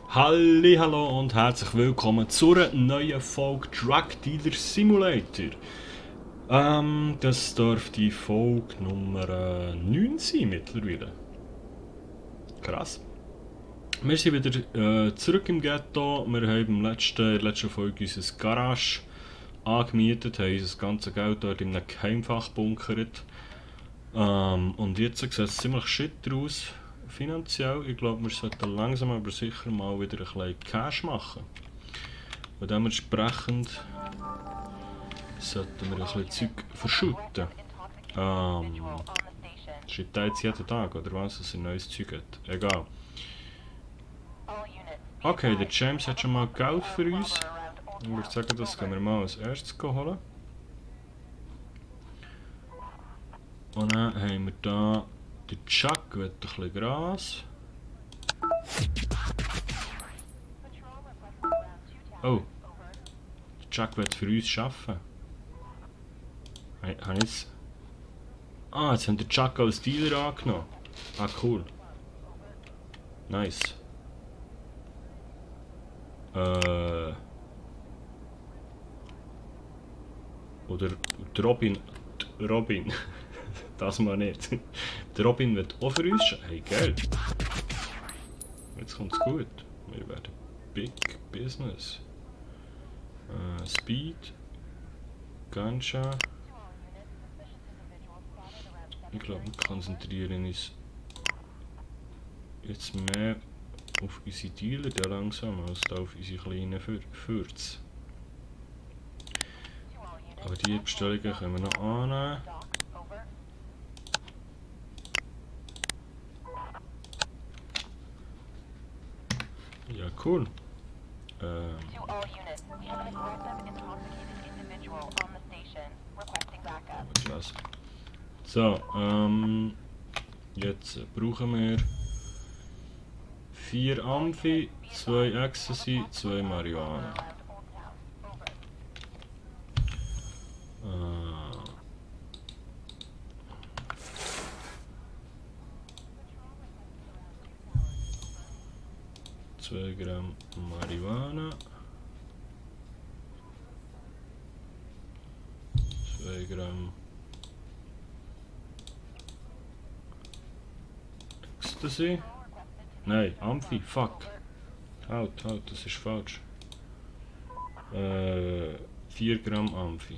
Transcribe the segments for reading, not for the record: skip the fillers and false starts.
Hallo und herzlich willkommen zu einer neuen Folge Drug Dealer Simulator. Das dürfte Folge Nummer 9 sein mittlerweile. Krass. Wir sind wieder zurück im Ghetto. Wir haben in der letzten Folge unser Garage angemietet, haben unser ganzes Geld dort in einem Geheimfach bunkert. Und jetzt sieht es ziemlich shit aus. Finanziell, ich glaube, wir sollten langsam aber sicher mal wieder ein bisschen Cash machen. Und dementsprechend sollten wir ein bisschen Zeug verschütten. Schreibt der jetzt jeden Tag, oder was, dass er neues Zeug hat? Egal. Okay, der James hat schon mal Geld für uns. Ich würde sagen, das können wir mal als erstes holen. Und dann haben wir hier den Chuck mit ein bisschen Gras. Oh, der Chuck will für uns arbeiten. Habe ich jetzt... Ah, jetzt haben wir den Chuck als Dealer angenommen. Ah, cool. Nice. Oder die Robin. Robin. Das mal nicht. Der Robin wird auch für uns arbeiten. Hey, geil. Jetzt kommt es gut. Wir werden Big Business. Speed. Ganja. Ich glaube, wir konzentrieren uns jetzt mehr auf unsere Dealer der langsam als auf unsere kleinen Fürze. Aber die Bestellungen können wir noch annehmen. Ja, cool. Klasse. So, jetzt brauchen wir 4 Amphi, 2 Ecstasy, 2 Marihuana. Zwei Gramm Marihuana. 2 Gramm Ecstasy. Nein, Amphi, fuck. Halt, das ist falsch. 4 Gramm Amphi.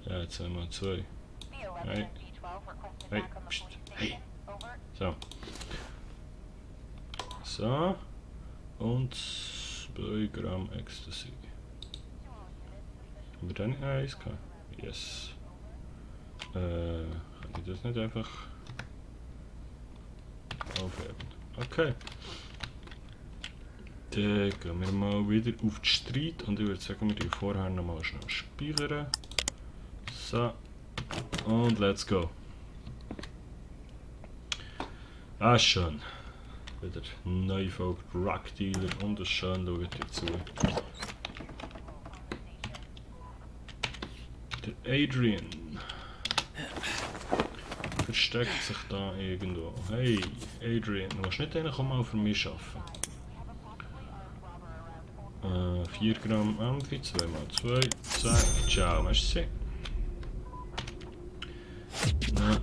Ja, jetzt haben wir 2. Hey. Hey, pst. Hey. So. So. Und 2 Gramm Ecstasy. Haben wir da nicht eins gehabt? Yes. Kann ich das nicht einfach aufheben? Okay. Dann gehen wir mal wieder auf die Street und ich würde sagen, wir die vorher noch mal schnell speichern. So. Und let's go. Ah, schön. Wieder neue Folge Drug Dealer und es schön schaut ihr zu. Der Adrian versteckt sich da irgendwo. Hey, Adrian, du willst nicht eigentlich mal für mich arbeiten? 4 Gramm Amphi, 2x2, zack, ciao, merci. Dann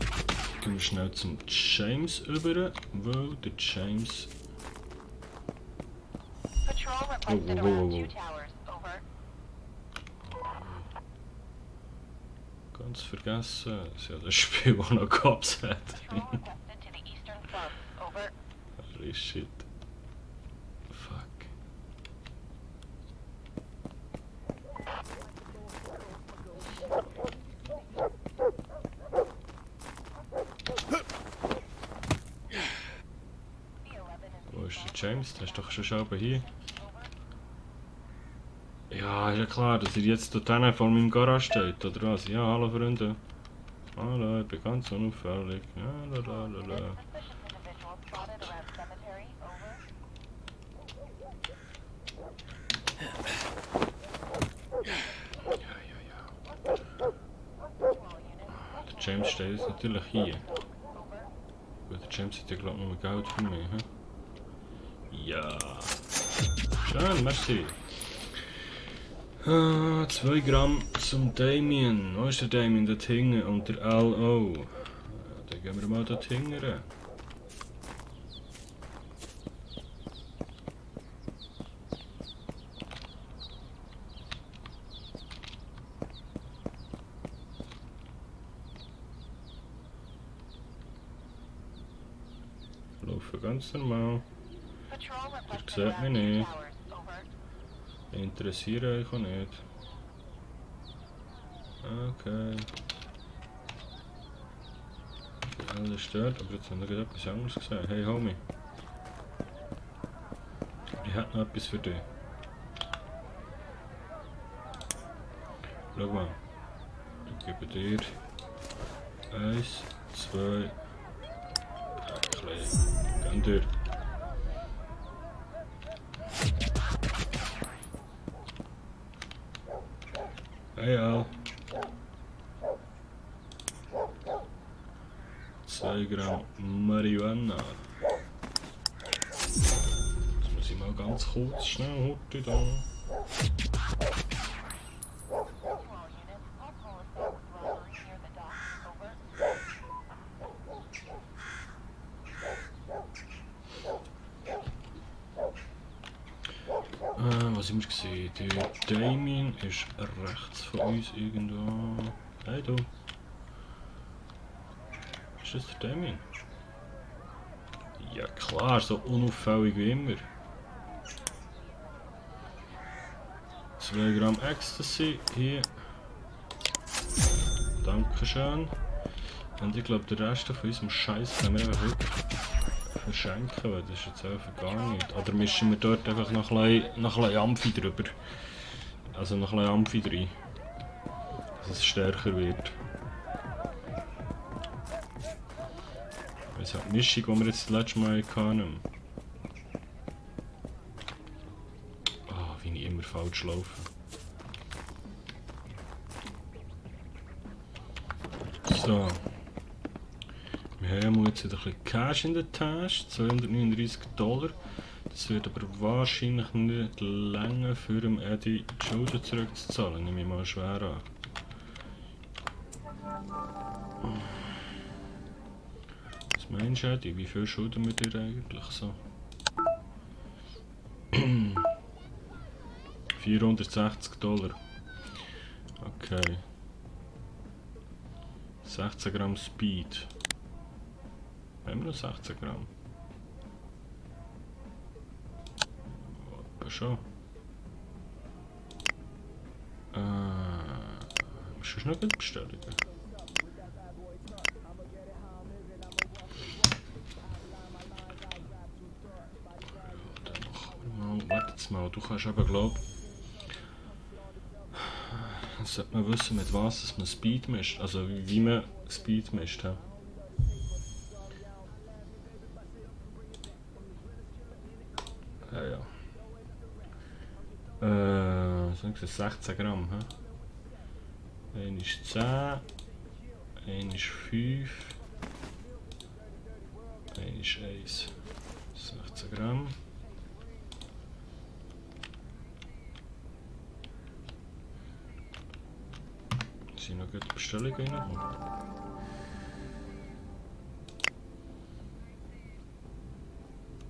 gehen wir schnell zum James über, weil der James... Oh. Ganz vergessen, dass ja das Spiel auch noch Cops hat. Holy shit. Fuck. Wo ist der James? Der ist doch schon oben hier. Ja, ist ja klar, dass er jetzt dort vor meinem Garage steht, oder was? Ja, hallo Freunde. Hallo, ich bin ganz unauffällig. Ja, lalalala. Der James steht jetzt natürlich hier. Gut, James hat ja glaube ich noch Geld für mich. He? Ja. Schön, merci. 2 Gramm zum Damien. Wo ist der Damien? Dort hinten und der LO. Ja, dann gehen wir mal dort hinten. Laufen ganz normal. Ihr seht mich nicht. Interessiert euch auch nicht. Okay. Alles stört, aber jetzt haben wir gerade etwas anderes gesehen. Hey Homie. Ich hätte noch etwas für dich. Schau mal. Ich gebe dir 1, 2, Gönn dir. Hey Al. 2 Gramm Marihuana. Jetzt muss ich mal ganz kurz schnell heute da. Was haben wir gesehen? Der Damien ist rechts von uns irgendwo. Hey du. Ist das der Damien? Ja klar, so unauffällig wie immer. 2 Gramm Ecstasy hier. Dankeschön. Und ich glaube, der Rest von unserem Scheiß können wir einfach wirklich verschenken, weil das ist jetzt einfach gar nicht. Oder mischen wir dort einfach noch ein bisschen Amphi drüber. Also noch ein bisschen Amphi rein. Dass es stärker wird. Das ist die Mischung, die wir jetzt das letzte Mal hatten. Ah, wie ich immer falsch laufe. So. Wir haben jetzt wieder ein bisschen Cash in der Tasche, $239. Das wird aber wahrscheinlich nicht länger für den Eddie die Schulden zurückzuzahlen, nehme ich mal schwer an. Was meinst du, Eddie? Wie viel schulden wir dir eigentlich so? $460. Okay. 16 Gramm Speed. Haben wir noch 16 Gramm? Aber schon. Musst du noch gut bestellen? Warte mal, du kannst aber glauben. Jetzt sollte man wissen, mit was man Speed mischt. Also wie man Speed mischt. Ja. Ja. Sagen Sie 16 Gramm. He? 1 ist 10, 1 ist 5, 1 ist 1. 16 Gramm. Sind noch gute Bestellungen reingekommen?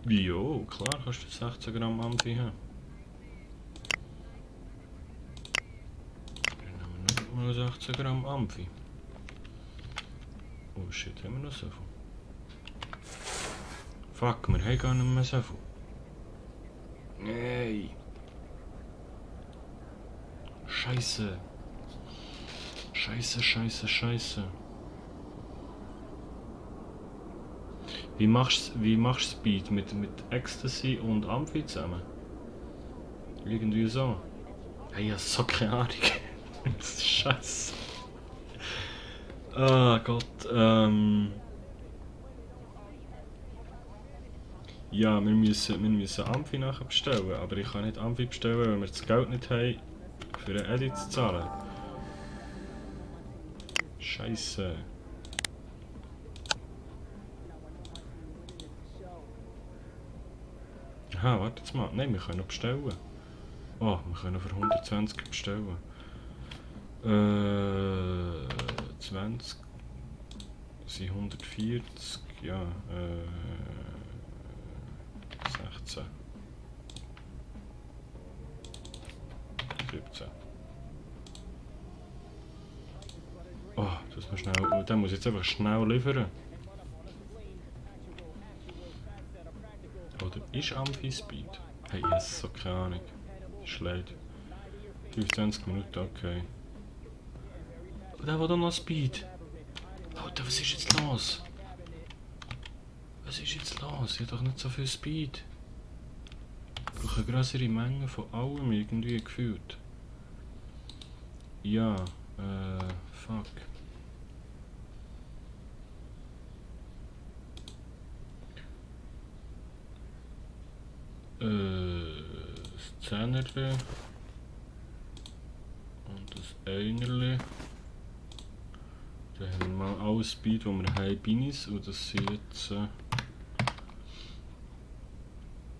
Jo, klar kannst du 16 Gramm Amphi haben. Dann haben wir noch mal 16 Gramm Amphi. Oh shit, haben wir noch so viel? Fuck, wir haben gar nicht mehr so viel. Nein! Scheiße! Scheiße. Wie machst du Speed? Mit Ecstasy und Amphi zusammen? Irgendwie so. Hey, ich hab so keine Ahnung. Scheiße. Ah Gott, ja, wir müssen Amphi nachher bestellen, aber ich kann nicht Amphi bestellen, weil wir das Geld nicht haben, für einen Edit zu zahlen. Scheiße. Aha, warte jetzt mal. Nein, wir können noch bestellen. Oh, wir können für 120 bestellen. 20 sind 140, ja, 16. 17. Oh, das muss schnell. Den muss ich jetzt einfach schnell liefern. Oder ist Amphi-Speed? Hey, yes, so keine Ahnung. Schlecht. 25 Minuten, okay. Und der will doch noch Speed. Alter, was ist jetzt los? Was ist jetzt los? Ich habe doch nicht so viel Speed. Ich brauche eine größere Menge von allem irgendwie gefühlt. Ja, fuck. Das 10erli und das 1erli. Dann haben wir mal alle Speed, die wir haben, Binis, und das sind jetzt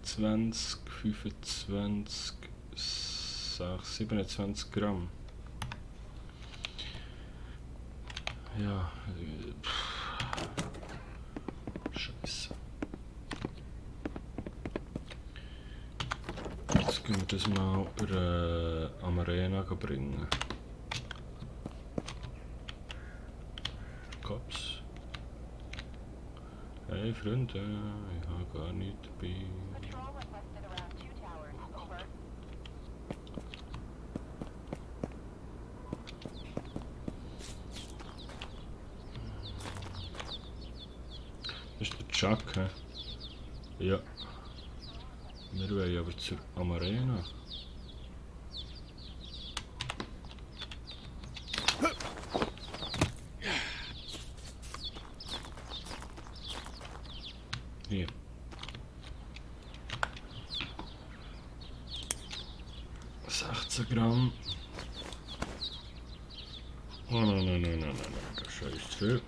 20, 25, 6, 27 Gramm. Ja, Scheiße. Jetzt können wir das mal am Arena bringen. Cops. Hey Freunde, ich habe gar nichts dabei. Das ist der Chuck, he? Ja. Wir wollen aber zur Arena. Hier. Gramm. Oh nein, das ist scheiße viel.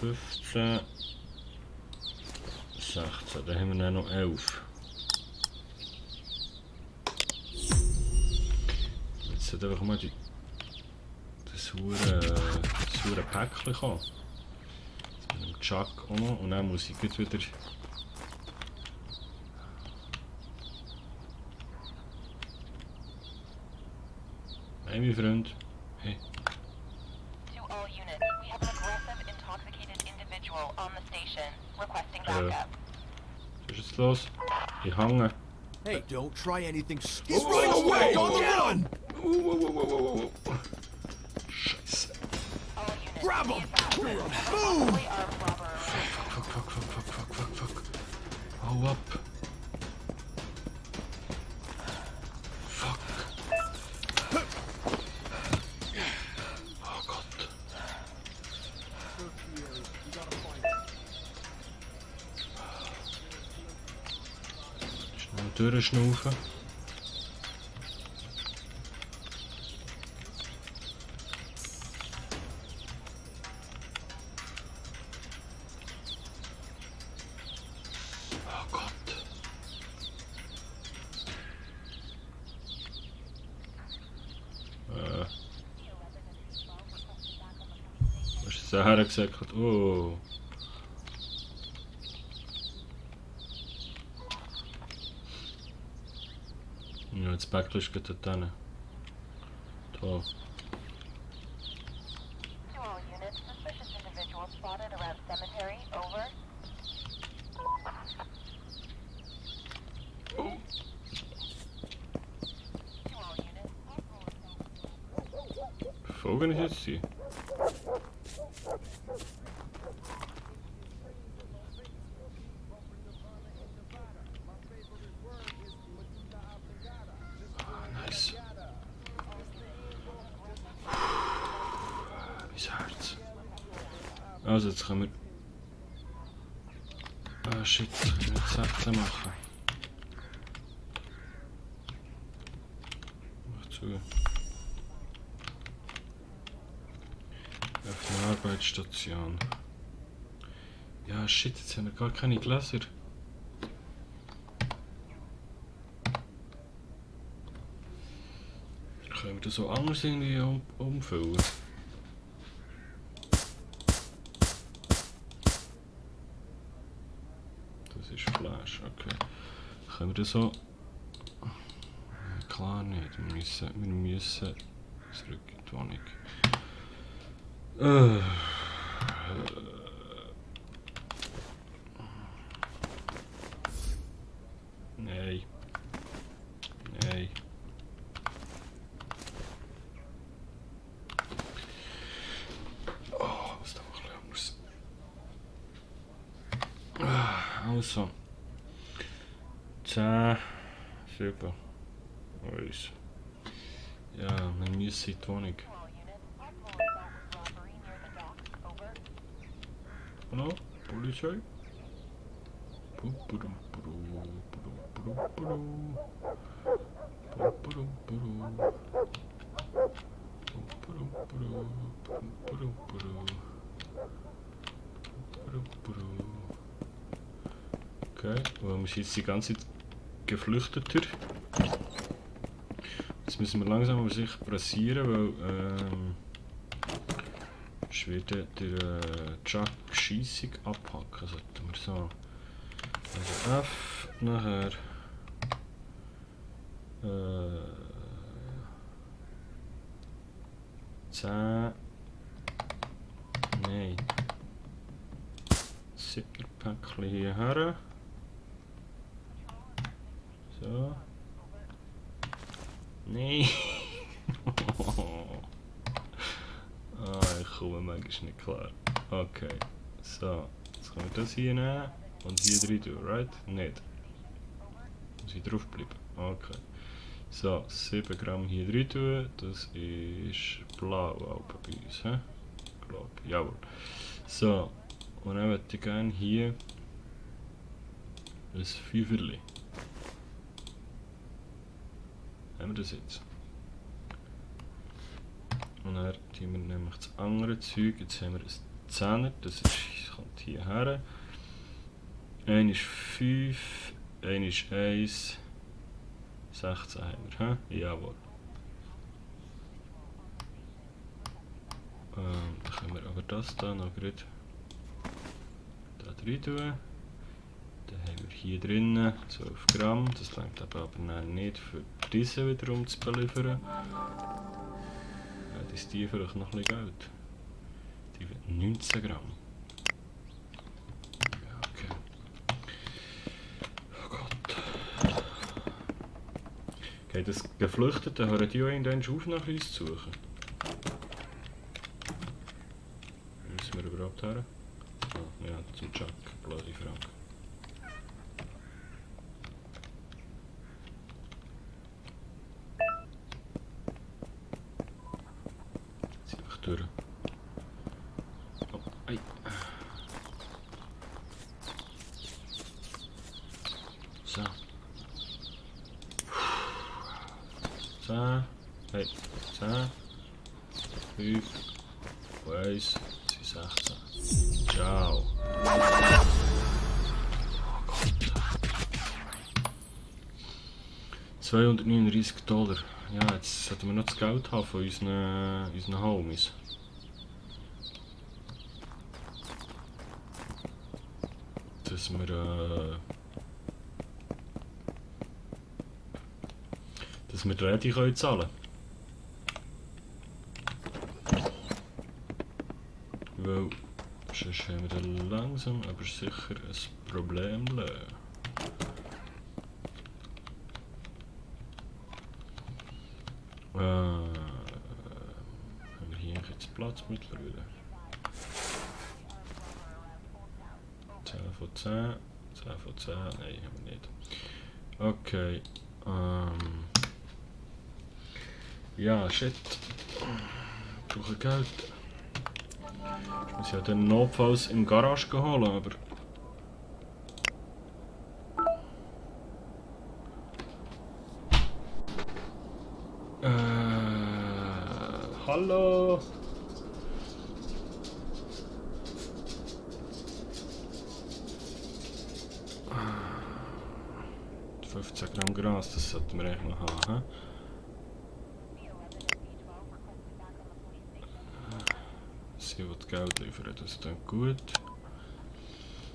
15, 16, dann haben wir dann noch 11. Jetzt sollte einfach mal das hure Päckchen kommen. Mit dem Chuck auch noch, und dann muss ich jetzt wieder... Hey, mein Freund. Hey. To all units, we have an aggressive, intoxicated individual on the station, requesting backup. Was ist jetzt los? Ich hänge. Hey, don't try anything stupid. He's running away! On the run! Scheiße. All units, Grab be him! advised, we have a Boom! possibly armed robber. Fuck. Hau ab. Fuck. Oh Gott. Schnell durchschnaufen. Oh Gott. Was ist da hergesagt? Oh. Ja, das Päckchen geht dort hin. Toll. To all units, suspicious individual spotted around cemetery, over. To all units, Folgen ist jetzt sie. Nice. Mein Herz. Also jetzt können wir... Ah shit, können wir jetzt 16 machen. Mach zu. Auf der Arbeitsstation. Ja shit, jetzt haben wir gar keine Gläser. Können wir das so anders irgendwie umfüllen? Das ist Flash, okay. Können wir das so... Klar nicht, wir müssen zurück in die Wohnung. Nein. Nein. Oh, was da noch ein bisschen anders. Also. 10, 7. Uns. Ja, wir müssen in die Wohnung. Hallo? Polizei? Okay, wir sind jetzt die ganze Zeit Geflüchteter. Jetzt müssen wir langsam aber sicher pressieren, weil sonst wird der Chuck Schiessung abhacken, sollten wir so. Also F, nachher 10, nein, 7 Päckchen hierher. So. Nein. Ich komme manchmal nicht klar. Okay. So. Jetzt können wir das hier nehmen und hier drin tun, right? Nicht. Muss ich drauf bleiben? Okay. So, 7 Gramm hier drin tun. Das ist blau auch bei uns, hä? Glaub, jawohl. So. Und dann würde ich gerne hier ein Fünferli. Haben wir das jetzt? Und dann tun wir nämlich das andere Zeug. Jetzt haben wir ein 10er, das kommt hierher. Ein ist 5, ein ist 1, 16 haben wir, hä? Jawohl. Dann können wir aber das da noch gerade da rein tun. Dann haben wir hier drinnen 12 Gramm, das reicht aber nicht für diese wiederum zu beliefern. Ja, das ist die vielleicht noch ein bisschen Geld. Die wird 19 Gramm. Ja, okay. Oh Gott. Okay, das Geflüchtete, hören die auch irgendwann auf nach uns zu suchen? Müssen wir überhaupt her? Ah, ja, zum Chuck, blöde Frage. Durch. Oh, ei. So. 10. Hey. 10. 5. 1. 16. Ciao. Oh Gott. $239. Ja, jetzt sollten wir noch das Geld haben von unseren Homies. Dass wir die Rede können zahlen. Weil sonst haben wir dann langsam aber sicher ein Problem lösen. Haben wir hier jetzt Platz mittlerweile? 10 von 10, 10 von 10, nein, haben wir nicht. Okay, ja, shit. Ich brauche Geld. Ich muss ja dann notfalls im Garage holen, aber... Hallo! 15 Gramm Gras, das sollten wir eigentlich noch haben. Sie will das Geld liefern, das ist dann gut.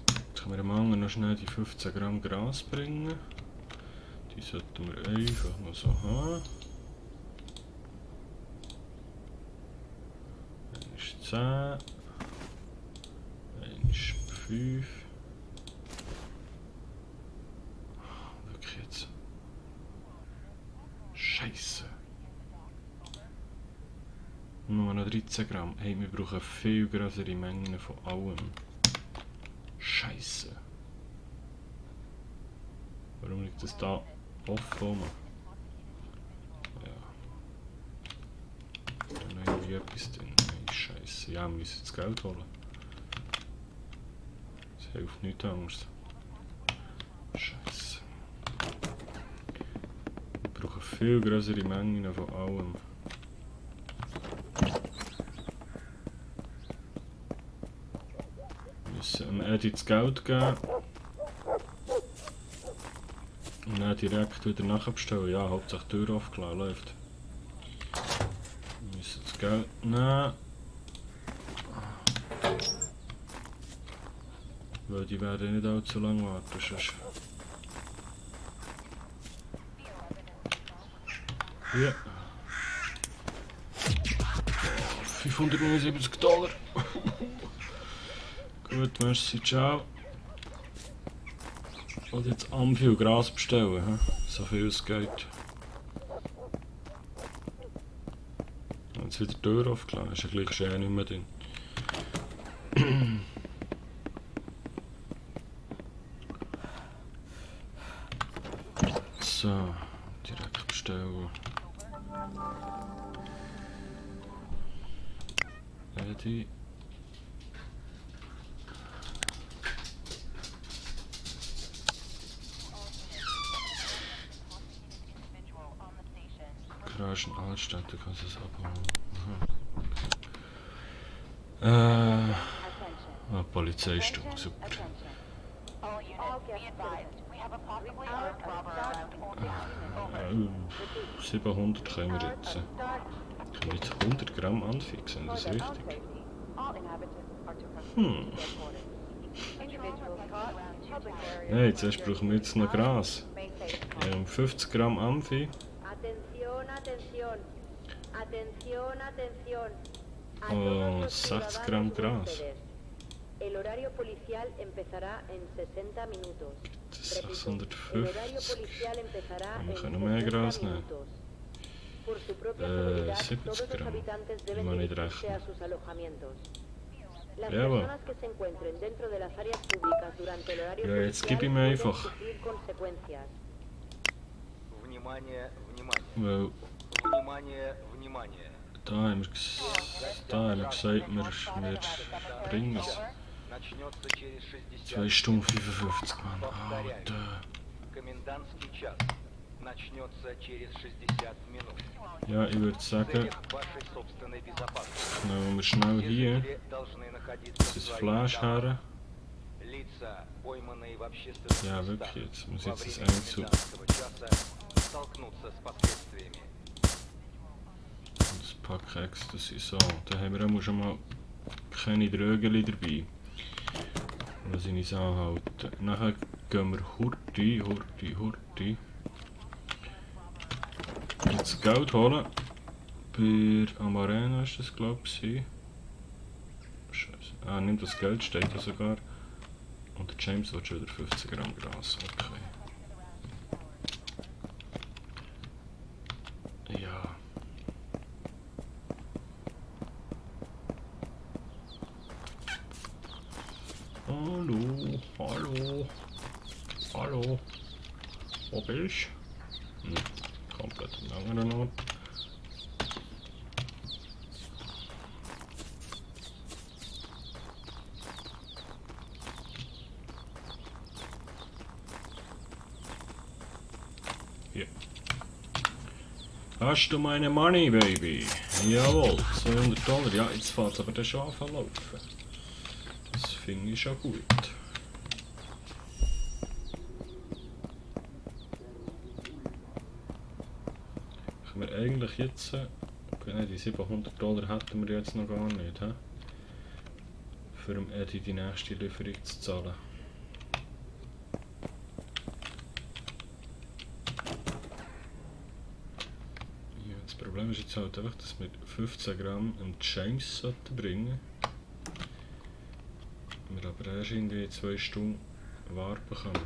Jetzt können wir dem anderen noch schnell die 15 Gramm Gras bringen. Die sollten wir einfach noch so haben. Dann ist 10. Dann ist 5. Wirklich jetzt. Scheiße. Nur noch 13 Gramm. Hey, wir brauchen viel größere Mengen von allem. Scheiße. Warum liegt das da offen? Ja. Da ist noch irgendwie etwas drin. Nein, Scheiße. Ja, wir müssen das Geld holen. Das hilft nichts anderes. Scheiße. Wir brauchen viel größere Mengen von allem. Wir müssen dem Eddie das Geld geben. Und dann direkt wieder nachbestellen. Ja, Hauptsache die Tür aufgelassen, läuft. Wir müssen das Geld nehmen. Weil die werden nicht allzu lange warten. Sonst. Ja. $579. Gut, merci, ciao. Ich will jetzt am viel Gras bestellen, he? So viel es geht. Jetzt wieder die Tür aufgelassen, ist ja gleich schön nicht mehr drin. So, direkt bestellen. Eddie. Garagen Altstadt, du kannst es abholen. Polizeistunde, super. All units, be advised. We have a possibly armed robber around in Over. 700 können wir jetzt. Können wir jetzt 100 Gramm anfixen, das ist richtig. Nein, zuerst brauchen wir jetzt noch Gras. Wir haben 50 Gramm Amphi. Und 60 Gramm Gras. El horario policial empezará en 60 minutos. 650. Wir können noch mehr Gras nehmen. 70 Gramm. Ich muss nicht rechnen. Jawohl. Ja, jetzt gib ihm einfach. Weil da haben wir gesagt, wir bringen es. 2 Stunden 55, Mann. Alter. Ja, ich würde sagen, nehmen wir schnell hier das Fleisch her. Ja, wirklich, jetzt muss jetzt das Einzug. Das Pack Ecstasy, so, da haben wir auch schon mal keine Drögeli dabei. Was ich nicht anhalte. Nachher gehen wir Hurti. Jetzt Geld holen. Bei Amarena ist das, glaube ich. Scheiße. Ah, nimm das Geld, steht da sogar. Und der James will schon wieder 50 Gramm Gras. Okay. Ja. Hallo. Wo bist du? Komplett am anderen Ort. Hier. Hast du meine Money, Baby? Jawohl, $200. Ja, jetzt fährt es aber der schon an zu laufen. Das finde ich schon gut. Können wir eigentlich jetzt... Die $700 hätten wir jetzt noch gar nicht. He? für dem Eddie die nächste Lieferung zu zahlen. Ja, das Problem ist jetzt halt einfach, dass wir 15 Gramm einen James bringen sollten. Wir aber erst irgendwie 2 Stunden warten können.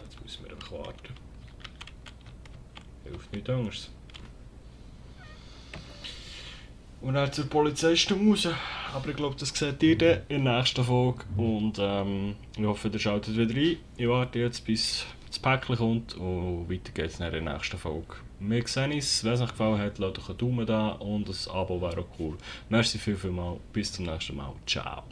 Jetzt müssen wir einfach warten. Hilft nichts anderes. Und dann zur Polizeistunde raus. Aber ich glaube, das seht ihr dann in der nächsten Folge. Und ich hoffe, ihr schaltet wieder rein. Ich warte jetzt, bis das Päckchen kommt. Und weiter geht es in der nächsten Folge. Wir sehen uns. Wenn es euch gefallen hat, lasst euch einen Daumen da und ein Abo wäre auch cool. Merci vielmals. Bis zum nächsten Mal. Ciao.